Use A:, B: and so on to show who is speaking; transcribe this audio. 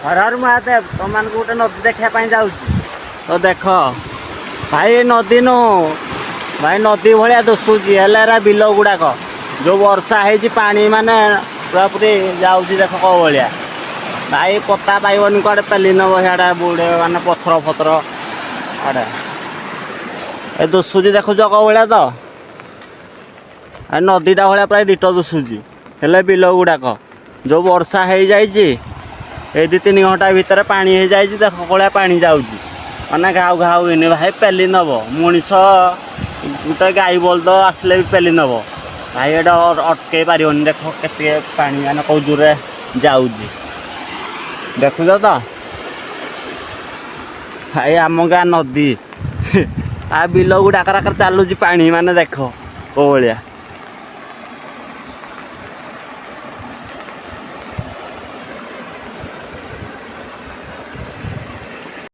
A: ହର ହର ମହାଦେବ। ତମମାନଙ୍କୁ ଗୋଟେ ନଦୀ ଦେଖିବା ପାଇଁ ଯାଉଛି ତ। ଦେଖ ଭାଇ, ଏ ନଦୀ ନୁହଁ ଭାଇ, ନଦୀ ଭଳିଆ ଦିଶୁଛି, ହେଲେ ଏରା ବିଲ ଗୁଡ଼ାକ। ଯୋଉ ବର୍ଷା ହେଇଛି, ପାଣି ମାନେ ପୁରାପୁରି ଯାଉଛି। ଦେଖ କୋଉ ଭଳିଆ ଭାଇ, ପତ୍ତା ପାଇବନି କୁଆଡ଼େ, ପେଲି ନବ ସିଆଡ଼େ ବୁଡ଼େ, ମାନେ ପଥର ଫଥର ଆଡ଼େ। ଏ ଦିଶୁଛି, ଦେଖୁଛ କୋଉ ଭଳିଆ ତ? ଏ ନଦୀଟା ଭଳିଆ ପ୍ରାୟ ଦିଟ ଦିଶୁଛି, ହେଲେ ବିଲ ଗୁଡ଼ାକ। ଯୋଉ ବର୍ଷା ହେଇଯାଇଛି, ଏଇ 2-3 ଘଣ୍ଟା ଭିତରେ ପାଣି ହେଇଯାଇଛି। ଦେଖ ଭଳିଆ ପାଣି ଯାଉଛି, ମାନେ ଘାଉ ଘାଉ ହେଇନି ଭାଇ, ପେଲି ନବ। ମଣିଷ ଗୋଟେ ଗାଈ ବଳଦ ଆସିଲେ ବି ପେଲି ନବ ଭାଇ, ଏଇଟା ଅଟକେଇ ପାରିବନି। ଦେଖ କେତେ ପାଣି, ମାନେ କୋଉ ଜୋରରେ ଯାଉଛି, ଦେଖୁଛ ତ ଭାଇ? ଆମ ଗାଁ ନଦୀ ଆ ବିଲ ଗୁଡ଼ାକର ଚାଲୁଛି ପାଣି, ମାନେ ଦେଖ କୋଉ ଭଳିଆ।